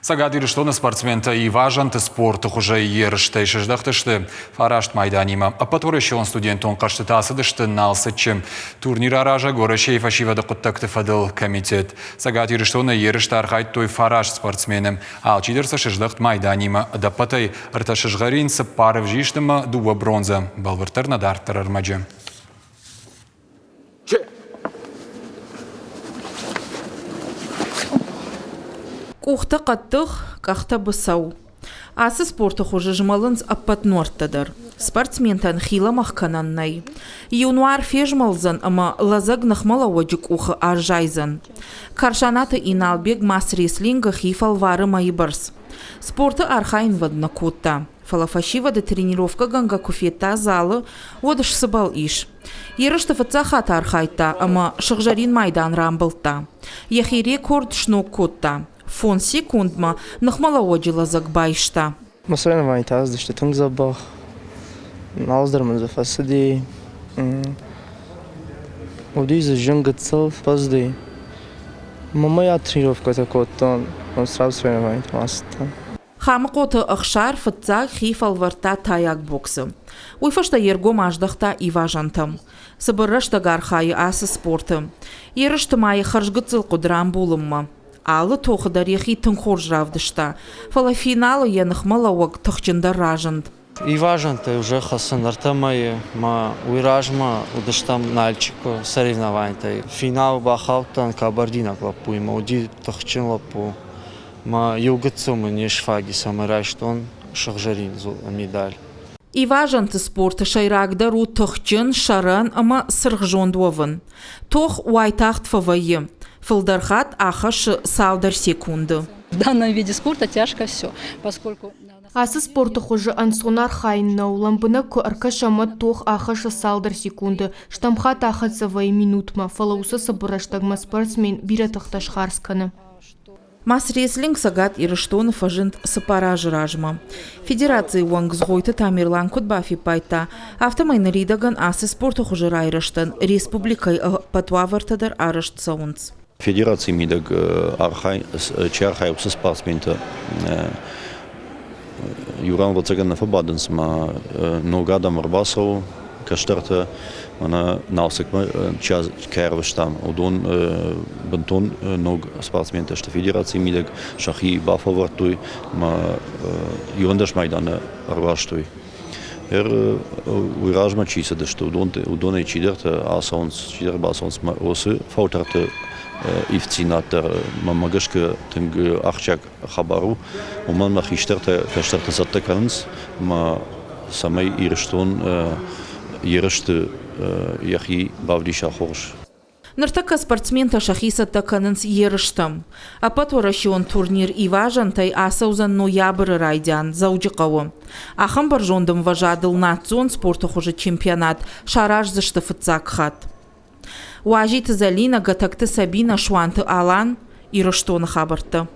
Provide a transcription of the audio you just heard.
Цӕгат Ирыстоны спортсментӕ ивазӕнты спорты хуызӕй ерыстӕй сыздӕхтысты фараст майданимӕ. Ӕппӕтуӕрӕсеон студентон хъӕзтытӕ ацыдысты Налцыччы. Турнир аразӕг Уӕрӕсейы фӕсивӕды хъуыддӕгты фӕдыл комитет. Цӕгат Ирыстоны ерысты архайдтой фараст спортсмены. Алчидӕр сӕ сыздӕхт майданимӕ. Ӕдӕппӕтӕй ӕртӕ сызгъӕрин, цыппар ӕвзист ӕмӕ дыууӕ бронзӕ. Бӕлвырддӕр нӕ дарддӕр ӕрмӕджы. Къухтӕ хъӕддых, къӕхтӕ быцӕу. Ацы спорты хуызы змӕлынц ӕппӕт нуӕрттӕ дӕр. Спортсментӕн хилӕмӕх кӕнӕн нӕй. Иу нуар фезмӕлдзӕн ӕмӕ лӕдзӕг ныхмӕлӕууӕджы къухы аззайдзӕн. Карсанаты Иналбег мас-рестлингы хи фӕлвары мӕйы бӕрц. Спорты архайынвӕнд нӕ кодта, фӕлӕ фӕсивӕды тренировкӕгӕнгӕ куы федта залы, уӕд сцыбӕл ис. Ерысты фыццаг хатт архайдта ӕмӕ сыгъзӕрин майдан рамбылдта. Йӕхи рекорд сног кодта. Фондз секундмӕ ныхмӕлӕууӕджы лӕдзӕг байста. Мӕ соревнованитӕ ацыдысты тынг дзӕбӕх. Алцыдӕр мын дзы фӕцыди. Уыди дзы зын гыццыл фӕцыди. Мамӕ тренировкӕтӕ кодтон, сразу соревнованитӕм ацыдтӕн. Хамыхъоты Ӕхсар фыццаг хи фӕлвӕрдта тайаг боксы. Уый фӕстӕ йе ргом аздӕхта ивазӕнтӕм. Цыбыр рӕстӕг архайы ацы спорты. Ерысты ма йӕ хӕрзгыццыл хъуыд рамбулынмӕ. Алы тохы дӕр йӕхи тынг хорз равдыста, фӕлӕ финалы йӕ ныхмӕлӕууӕг тыхджындӕр разынд. Ивазӕнтӕ уже хӕцын ӕртӕ мӕйы мӕ уый размӕ уыдыстӕм Нальчикы соревнованийтӕй. Финалы бахаудтӕн кабардинаг лӕппуимӕ, уыди тыхджын лӕппу. Мӕ иу гыццыл мын не сфаг и, цӕмӕй райстон сыгъзӕрин медаль. Ивазӕнты спорты сӕйрагдӕр у тыхджын, сӕрӕн ӕмӕ цыргъзонд уӕвын. Тох уайтагъд фӕвӕййы. Фылдӕр хатт ахӕссы цалдӕр секунды. В данном виде спорта тяжко все, поскольку Ацы спорты хуызы ӕнцон архайын нӕу, лӕмбынӕг куы ӕркӕсӕм, уӕд тох ахӕссы цалдӕр секунды, стӕм хатт ахӕццӕ вӕййы минутмӕ, фӕлӕ уыцы цыбыр рӕстӕгмӕ спортсмен бирӕ тыхтӕ схардз кӕны. Мас-рестлинг Цӕгат Ирыстоны фӕзынд цыппар азы размӕ. Федерацийы уӕнг Цгъойты Тамерлан куыд бафиппайдта, афтӕмӕй ныридӕгӕн ацы спорты хуызы райрӕзтӕн республикӕйы ӕппӕт уавӕртӕ дӕр арӕзт цӕуынц. Федерацийы мидӕг чи архайы, уыцы спортсментӕ иу ран ӕвӕццӕгӕн нӕ фӕбадынц ӕмӕ ног адӕм ӕрбацӕуы, кӕстӕртӕ мӕнӕ Налцыкмӕ кӕй ӕрвыстам, уыдон бынтон ног спортсментӕ сты федерацийы мидӕг, сӕхи бафӕлвӕрдтой ӕмӕ иуӕндӕс майданы ӕрластой. Уый размӕ чи цыдысты, уыдонӕй чидӕртӕ ацӕуынц, чидӕр бацӕуынц уыцы фӕлтӕрты ивддзинад дӕр мӕнмӕ гӕсгӕ тынг ахсджиаг хабар у. Уымӕн ӕмӕ хистӕртӕ кӕстӕртӕ цӕттӕ кӕнынц, ӕмӕ цӕмӕй Ирыстон ерысты йӕхи бавдиса хорз. Ныртӕккӕ спортсментӕ сӕхи цӕттӕ кӕнынц ерыстӕм. Ӕппӕтуӕрӕсеон турнир ивазӕнтӕй ацӕудзӕн ноябры райдиан Дзӕуджыхъӕуы. Ахӕм бӕрзонд ӕмвӕзадыл национ спорты хуызы чемпионат сараздзысты фыццаг хатт. Уазиты Зӕлинӕ, Гӕтӕгты Сабинӕ, Суанты Алан, Ирыстоны хабӕрттӕ.